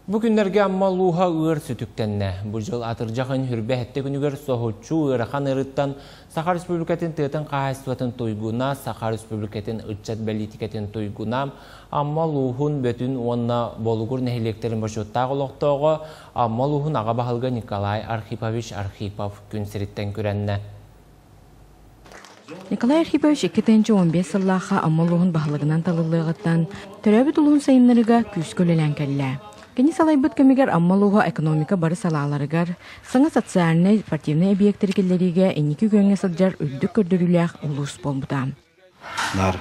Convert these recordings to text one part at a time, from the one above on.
Бу күннэргэ Амма улууһа ыар сүтүктэннэ. Бу дьыл атырдьах ыйын хүрбэ сэттэ күнүгэр соһуччу ыарахан ыарыыттан Саха Республикатын тыатын хаһаайыстыбатын туйгуна, Саха Республикатын ыччат бэлиитикэтин туйгуна, Амма улууһун Бөтүн уонна Болугур нэһилиэктэрин бочуоттаах олохтооҕо, Амма улууһун аҕа баһылыга Николай Архипович Архипов күн сириттэн күрэннэ. Николай Архипович 2015 сыллаахха Амма улууһун баһылыгынан талыллыаҕыттан төрөөбүт улууһун сайыннарыыга күүскэ үлэлээн кэллэ. Кини салайбыт кэмигэр Амма улууһа экономика бары салааларыгар, саҥа социальнай, спортивнай эбийиэктэри киллэриигэ инники күөҥҥэ сылдьар үрдүк көрдөрүүлээх улуус буолбута. Наар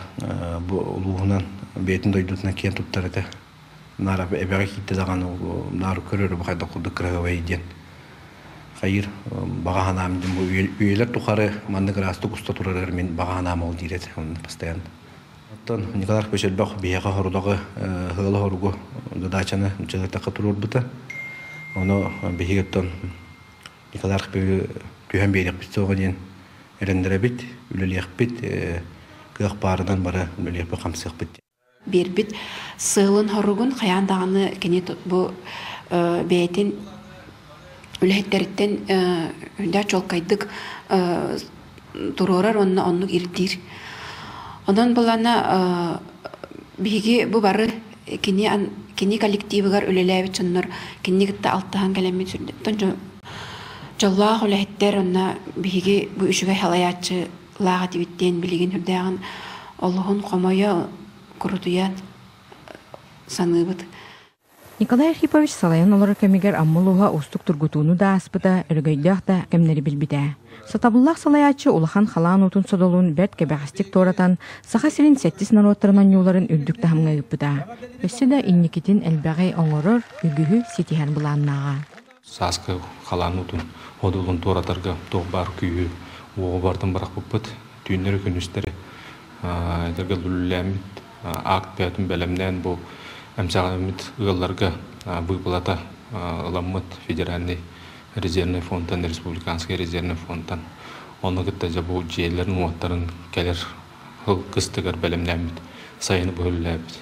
бу улууһунан бэйэтин дойдутунан киэн туттар этэ. Наар эбэҕэ киирдэ даҕаны наар көрөрү бу хайдах курдук кыраһыабай диэн хайыыр баҕа санаам диэн бу үйэлэр тухары маннык ыраастык уста турарыгар мин баҕа санаам ол диир этэ онно постоянно. Оттон Николай Архипович элбэх биһиэхэ хорудаҕы ыала хоругу задачаны дьылытахха туруорбута. Ону биһиги оттон Николай Архиповы түһэн биэриэхпит суоҕа диэн эрэннэрэбит, үлэлиэхпит, кыах баарынан бары үлэлиэхпит-хамсыахпыт. Биэрбит сыалын-соругун хайаан даҕаны кини бу бэйэтин үлэһиттэриттэн үрдээх чуолкайдык туруорар уонна оннук ирдиир. Онон былаана биһиги бу бары кини кини коллективыгар үлэлээбит дьоннор кинини кытта алтыһан кэлэммит сүрдэттэн дьоллоох үлэһиттэр онно биһиги бу үчүгэй салайааччылаах этибит диэн билигин үрдээҕин олуһун хомойо курутуйа саныыбыт. Николай Архипович салайан олорор кэмигэр Амма улууһа уустук тургутууну да ааспыта, өрөгөйдөөх да кэмнэри билбитэ. Сатабыллаах салайааччы улахан халаан уутун содулун бэрт кэбэҕэстик туоратан, Саха сирин сэттис норуоттарын оонньууларын үрдүк таһымҥа ыыппыта. Өссө да инникитин элбэҕи оҥорор, үгүһү ситиһэр былааннааҕа. Сааскы халаан уутун одуулун туоратарга туох баар күүһү уоҕу барытын бырахпыппыт. Түүннэри-күнүстэри этэргэ үлэлээммит акт бэйэтин бэлэмнээн бу эмсэҕэлэммит ыалларга выплата ыламмыт федеральный резервный фондтан республиканский резервный фондтан ону кытта дьэ бу дьиэлэрин уоттарын кэлэр сыл кыстыгар бэлэмнээммит сайыны быһа үлэлээбит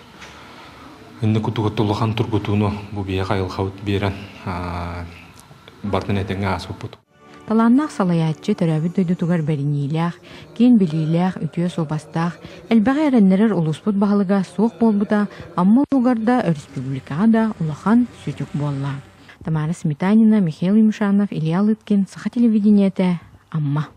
инник курдук улахан тургутууну бу биһиэхэ айылҕабыт биэрэн барытын этэҥҥэ ааспыппыт. Талааннаах салайааччы төрөөбүт дойдутугар бэриниилээх, киэн билиилээх, үтүө суобастаах, элбэҕи эрэннэрэр улууспут баһылыга суох буолбута Амма улууһугар да, өрөспүүбүлүкэҕэ да улахан сүтүк буолла. Тамара Сметанина, Михаил Юмшанов, Илья Лыткин, Саха телевидениетэ, Амма.